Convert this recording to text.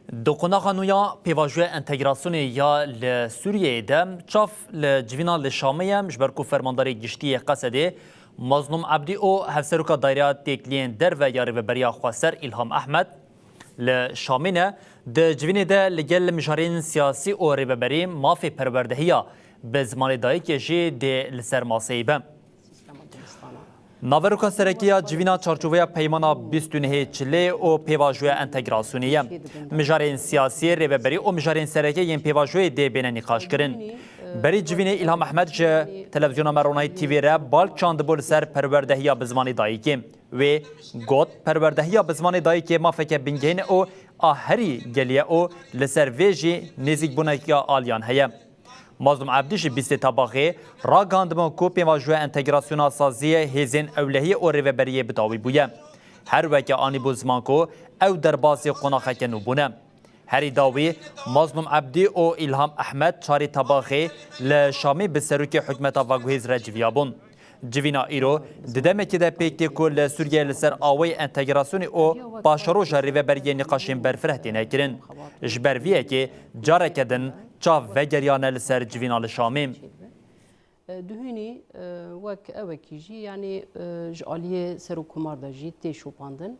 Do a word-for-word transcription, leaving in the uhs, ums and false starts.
Di qonaxa nû ya pêvajoya entegrasyonê ya li Sûriyeyê de çav li civîna li Şamê ye, ji ber ku fermandarê giştî yê Qesedê Mazlûm Ebdî û hevseroka Daîreya Têkiliyên Derve ya Rêveberiya Xweser Îlham Ehmed li Şamê ne. Di civînê de li gel mijarên siyasî û rêveberî mafê perwerdehiya bi zimanê dayikê jî dê li ser maseyê be. Naveroka sereke ya civîna çarçoveya peymana bîst û nehê Çilê û pêvajoya entegrasyonê ye. Mijarên siyasî, rêveberî û mijarên sereke yên pêvajoyê dê bêne nîqaşkirin. Berî civînê Îlham Ehmed ji televîzyona me Ronahî T V re bal çandibû li ser perwerdehiya bi zimanê dayikê. Wê got, perwerdehiya bi zimanê dayikê mafeke bingehîn e û a herî gelî ye û li ser vê jî nêzîkbûneke aliyan heye. Mazlûm Ebdî ji bîstê Tebaxê ragihandibûn ku pêvajoya entegrasyona saziyê hêzên ewlehiyê û rêveberiyê bi dawî bûye. Her weke anîbû ziman ku ew derbasî qonaxeke nû bûne. Herî dawî Mazlûm Ebdî û Îlham Ehmed çarê Tebaxê li Şamê bi serokê hikûmeta veguhêz re civiyabûn. Civîna îro di demekê de pêk tê ku li Sûriyeyê li ser awayê entegrasyonê û paşeroja rêveberiyê nîqaşên berfireh têne kirin. Ji ber vê yekê careke din çav vegeriyane li ser civîna li Şamê. Duhînî wek ewekî jî, yanî ji aliyê serokkomar de jî tê şopandin.